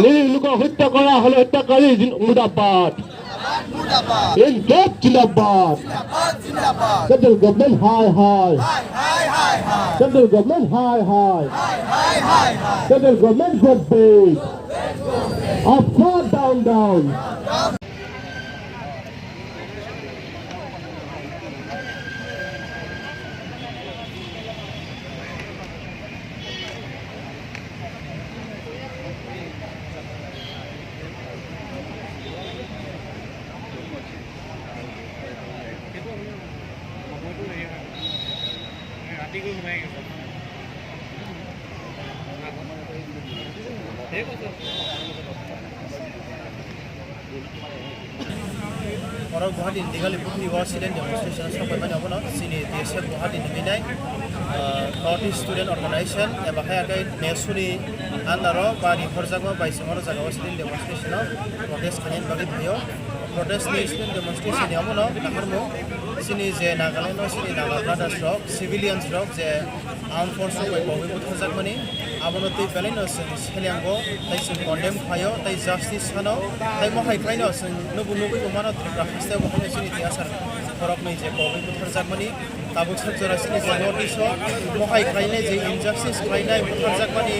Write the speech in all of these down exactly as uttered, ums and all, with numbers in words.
নিরীহ লোকক হত্যা করা হলো, হত্যাকারী জিন-, মুর্দাবাদ। ইনকিলাব জিন্দাবাদ। Central government hi hi. Central government hi hi. Central government go back. Upside down down. Oro Guwahati ni Dighali pukhri o sit-in demonstration o sok paimani obono chini T S F Guwahati ni minai, ah, North East Student Organization eba hai khe nesu ni under o ba riphorjakma bai chwng oro jaga o sit-in demonstration o protest khainani bagwi phaio. Protest ni sit-in demonstration ni omono naharmung chini je Nagaland o chini Naga brothers rok, civilians rok je armed force rok bai kogwi butharjakmani, abono twi belaino chwng selenggo, tei chwng condemn khlaio, tei justice sano, tei mohai khlaino chwng nubu nugwi bo mano Tripura haste bo haino chini tei asar khoroknwi je kogwi butharjakmani, tabuk sak jora chini je North East o mohai khlainai je injustice khlainai, butharjakmani,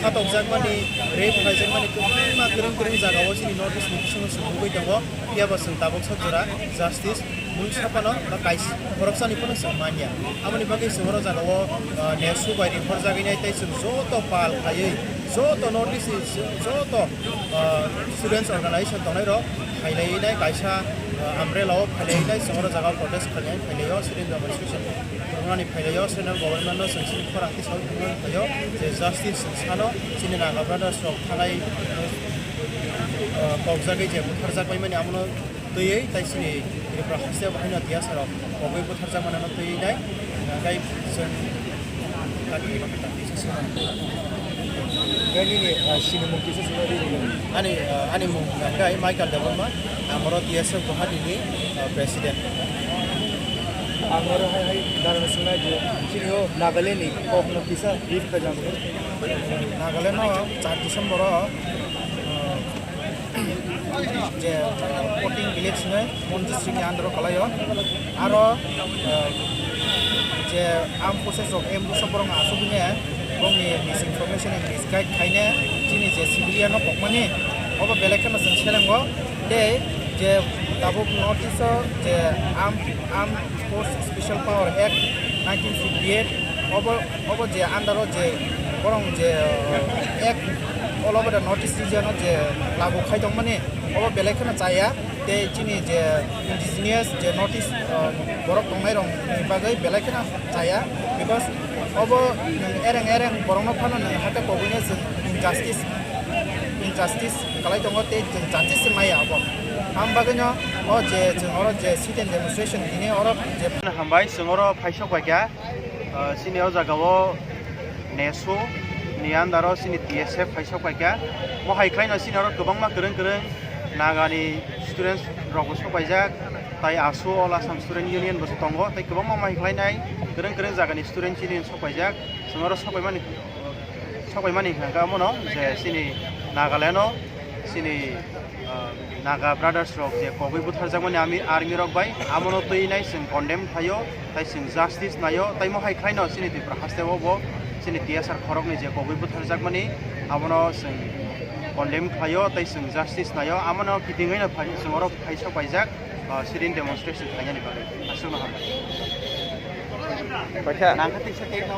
satokjakmani, rape khlaijakmani kwbangma kwrwng kwrwng jagao chini North East ni bisingo chwng nugwi tongo. Phiya ba chwng tabuk sak jora justice mungsa phano ba kaisa khoroksani phano chwng manya. Aboni bagwi chwng oro jagao, ah, nesu bai riphorjagwi nai tei chwng joto pal khaiwi joto North East ni joto, ah, students organization tongnai rok khailaiwi nai kaisa, ah, umbrella o khailaiwi nai chwng oro jagao protest khainai khailaio student organization. Thwngmani phailaio, central government no chwng chini khorang tisao thwngmani phaio je justice chwng sano chini Naga brothers rok thanai, ah, kokjagwi je butharjak paimani amono twiwi tai chini Tripura haste bo haino tiyasa rok kogwi butharjak manano twiwi nai, ah, tai chwng Nini, ah, sinimung kisa sima di nini. Ani, ah, ani mung hwnkha khe Michael Debbarma, ang oro T S F Guwahati ni, ah, president. Ang oro hai hai dharana swngnai je chini o Nagaland ni kok no kisa brief khaijak. Nagaland o char December o, ah, je, uh, Poting village hwnwi Mon district ni under o kwlaio. Aro, uh, je armed forces rok ambush o borok asugwi ne bongni misinformation and misguide khaine chini je civilian no kokmani obo belai kheno chwng selengo. Tei je tabuk North East o je armed, armed Force Special Power Act nineteen fifty-eight, obo, obo je under o je borong je, uh, act all over the North East region o je lagu khai tongmani, obo belai kheno chaya. Tei chini je indigenous je North East, uh, borok tongnai rok ni bagwi belai kheno chaya, because obo nwng ereng ereng borok no phano nwng hake kogwi no chwng injustice, injustice kwlai tongo tei chwng justice se maya obo. Am bagwi no o je chwng oro je sit-in demonstration tini oro je. Hambai, chwng oro phaisok bai kha, ah, chini o jaga o nesu ni under o chini T S F phaisok bai kha. Mo hai khlai no chini oro kwbangma kwrwng kwrwng Naga ni students rok bo sok paijak, tai asu All Assam Student Union bo se tongo, tai kwbangma mo hai khlai nai kwrwng kwrwng jaga ni student union sok paijak. Chwng oro sok bai mani. Sok bai mani hwnkha khe omono je chini Nagaland o chini, ah, Naga brothers rok je kogwi butharjakmani ami army rok bai, amono twi nai chwng condemn khlaio, tai chwng justice naio, tai mo hai khlaino chini Tripura haste o bo chini T S R khoroknwi je kogwi butharjakmani abono chwng condemn khlaio, tai chwng justice naio, amono kitingwi no phai chwng oro phai sok paijak, ah, sit-in demonstration khlainani bagwi. Aswkno hambai. Nangkha tisa cake no.